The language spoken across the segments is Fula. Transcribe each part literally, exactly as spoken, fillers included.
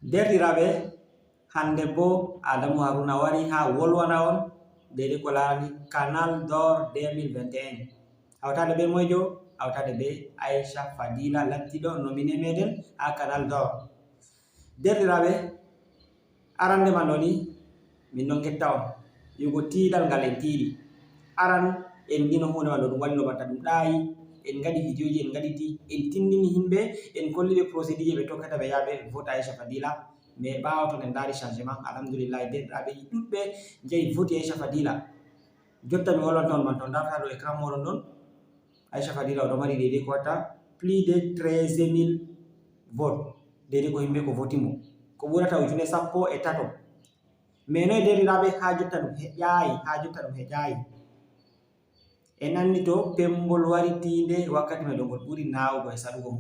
Derɗiraaɓe, hannde boo Adamu Haruna wari haa wolwana on deydey ko laarani Canal d'Or deux mille vingt et un. Hawtaade bee moyjo? Hawtaade bee Aisha Fadila, lattiiɗo nominé meeɗen haa Canal d'Or. Derɗiraaɓe, arande man ɗo ni, min ɗon ngetta on. Yi'ugo tiiɗal ngal en tiiɗi. Aran, en ngino huunde man ɗo, ɗum waɗi no banta ɗum ɗaayi. En ngaɗi vidiyoji, en ngaɗiti, en tinndini yimɓe, en kolli ɓe procédure je ɓe tokkata ɓe yaha ɓe vota Aisha Fadila. Mais ɓaawo ton en ndaari changement, alhamdulillahi, derɗiraaɓe ɗuuɗɓe njehi voti Aisha Fadila. Jotta mi wolwanta on man ton, ndarta ɗo écran mooɗon ɗon. Aisha Fadila o ɗo mari deydey ko watta plus de treize mille vote. Deydey ko yimɓe ko voti mo. Ko ɓurata ujune sappo e tato. Mais noy derɗiraaɓe, haa jotta ɗum heƴaayi, haa jotta ɗum heƴaayi. En anndi to pemmbol wari tiinde wakkati may ɗo ngol ɓuri naawugo e saɗugo.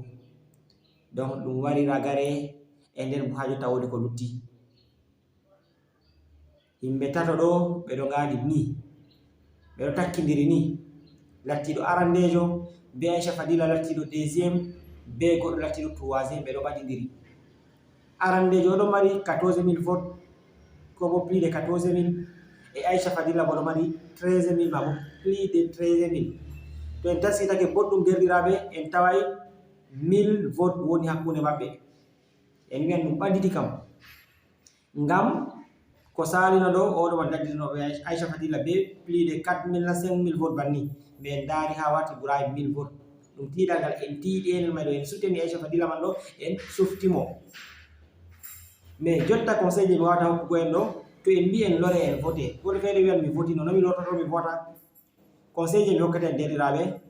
Donc ɗum wari ragare e nden bo haa jotta woodi ko lutti. Yimɓe tato ɗo ɓe ɗo ngaadi ni. Ɓe ɗo takkindiri ni. Lattiiɗo arandeejo be Aisha Fadila lattiiɗo deuxième be goɗɗo lattiiɗo troisième ɓe ɗo ɓadindiri. Arandeejo o ɗo mari quatorze mille vote, ko bo plus de quatorze mille, e Aisha Fadila bo ɗo mari treize mille, ma bo plus de treize mille. To en tasitake boɗɗum derɗiraaɓe, en taway mille vote woni hakkunde maɓɓe. En wiyan ɗum ɓaditi kam. Ngam ko saalino ɗo, o ɗo man ladditinooɓe Aisha Fadila be plus de quatre mille na cinq mille vote banni. Mais en ndaari haa warti ɓuraay mille vote. Ɗum tiiɗal ngal en tiiɗi enen may ɗo, en suteni Aisha Fadila man ɗo, en sufti mo. Mais jotta conseil je mi wawata hokkugo en ɗo, to en mbi en lore en vote, goɗɗo feere wiyan mi voti, no, no mi lortoto mi vota? Conseil je mi hokkata en derɗiraaɓe,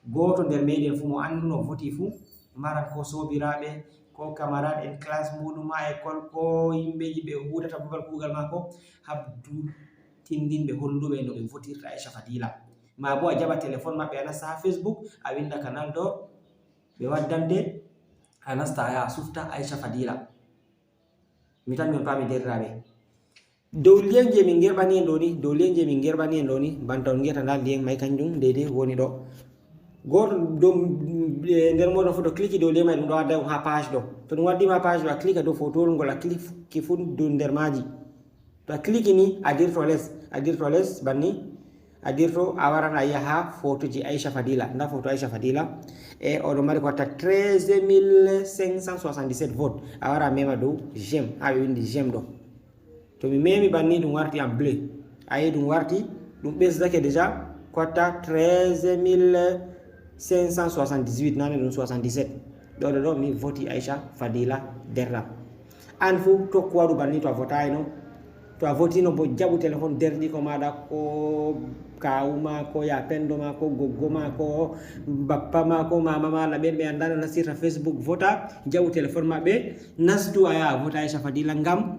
gooto nder meɗen fuu mo annduno voti fuu, maran ko soobiraaɓe, ko camarade en classe muɗum haa école, ko yimɓeji ɓe huudata babal kuugal maako, habdu tindinɓe holluɓe no ɓe votirta Aisha Fadila. Ma bo a jaɓa téléphone maɓɓe a nasta haa Facebook, a winda Canal d'Or, ɓe waddante, a nasta a yaha a sufta Aisha Fadila. Mi tan mi on paami derɗiraaɓe. Dow lien je min gerɓani en ɗo ni, dow lien je min gerɓani en ɗo ni, banta on ngiyata nda lien may kanjum deydey woni ɗo. Gooto dow, eh, nder mooɗon fuu to clique dow lien may ɗum ɗo adda on haa page ɗo. To ɗum waddi ma page ɗo, a clique dow fotowol ngol, a clique fuu dow nder maaji. To a clique ni, a dirto les, a dirto les banni, a dirto a waran a yi'a haa fotoji Aisha Fadila. Nda foto Aisha Fadila. E o ɗo mari ko watta treize mille cinq cent soixante-dix-sept vote. A wara a mema dow j'aime, haa ɓe windi j'aime ɗo. To mi memi banni ɗum warti en bleu. A yi'i ɗum warti, ɗum ɓesdake déjà ko watta treize mille cinq cent soixante-dix-huit, nane ɗum soixante-dix-sept. Ɗo, ɗo, ɗo, mi voti Aisha Fadila Derram. An fuu tokku waɗu banni to a votayno. To a votino bo jaɓu téléphone derɗiiko maaɗa, ko kaawu ma, ko ya pendo ma, ko goggo ma, ko bappa ma, ko mama ma, na ɓen ɓe anndaa no nastirta Facebook vota, jaɓu téléphone maɓɓe, nastu a yaha a vota Aisha Fadila ngam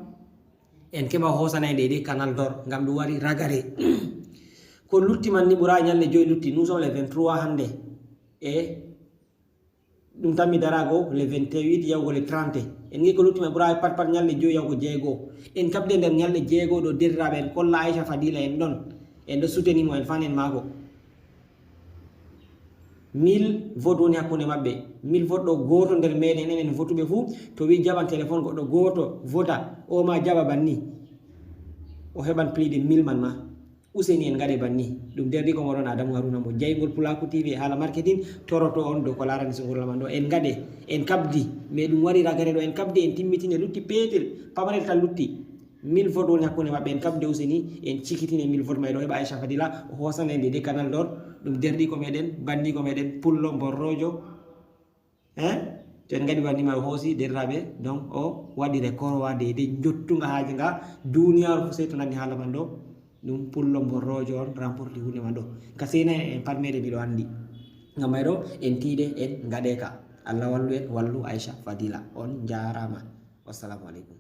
en keɓa hosana en deydey Canal d'Or, ngam ɗum wari ragare. Ko lutti man ni ɓuraa ñalɗe joy lutti, nous sommes le vingt-trois hannde. E ɗum tan mi daraago le vingt-huit yahugo le trente. En ngi ko lutti man ɓuraa pat pat ñalɗe joy yahugo jeego. En kaɓde nder ñalɗe jeego ɗo derɗiraaɓe en kolla Aisha Fadila en ɗon. En ɗo soutenir mo en fan en maako. Mille vote woni hakkunde maɓɓe. Mille vote ɗo gooto nder meɗen enen votuɓe fuu, to wi jaɓan téléphone goɗɗo gooto vota, o ma jaɓa banni. O heɓan plus de mille man ma. Useni en ngaɗe banni. Ɗum derɗiiko mooɗon Adamu Haruna mo jayngol Pulaaku T V e haala marketing, toroto on dow ko laarani sungurla man ɗo. En ngaɗe, en kaɓdi, mais ɗum wari ragare ɗo, en kaɓdi, en timmitine, lutti peetel, pamarel tan lutti. Mille vote woni hakkunde maɓɓe, en kaɓde useni, en cikitine mille vote may ɗo, heɓa Aisha Fadila, o hosana en deydey Canal d'Or, ɗum derɗiiko meɗen, banniiko meɗen, pullo, mborrojo. Hein? To en ngaɗi banni ma o hoosi derɗiraaɓe, donc o waɗi record wa deydey njottunga haaje nga, duniyaaru fuu sey to nani haala man ɗo, ɗum pullo mborrojo on remporti huunde man ɗo. Ka sey na en pat meɗen miɗo anndi. Ngam may ɗo, en tiiɗe, en ngaɗe ka. Allah wallu en, wallu Aisha Fadila. On njaaraama. Wassalamu aleykum.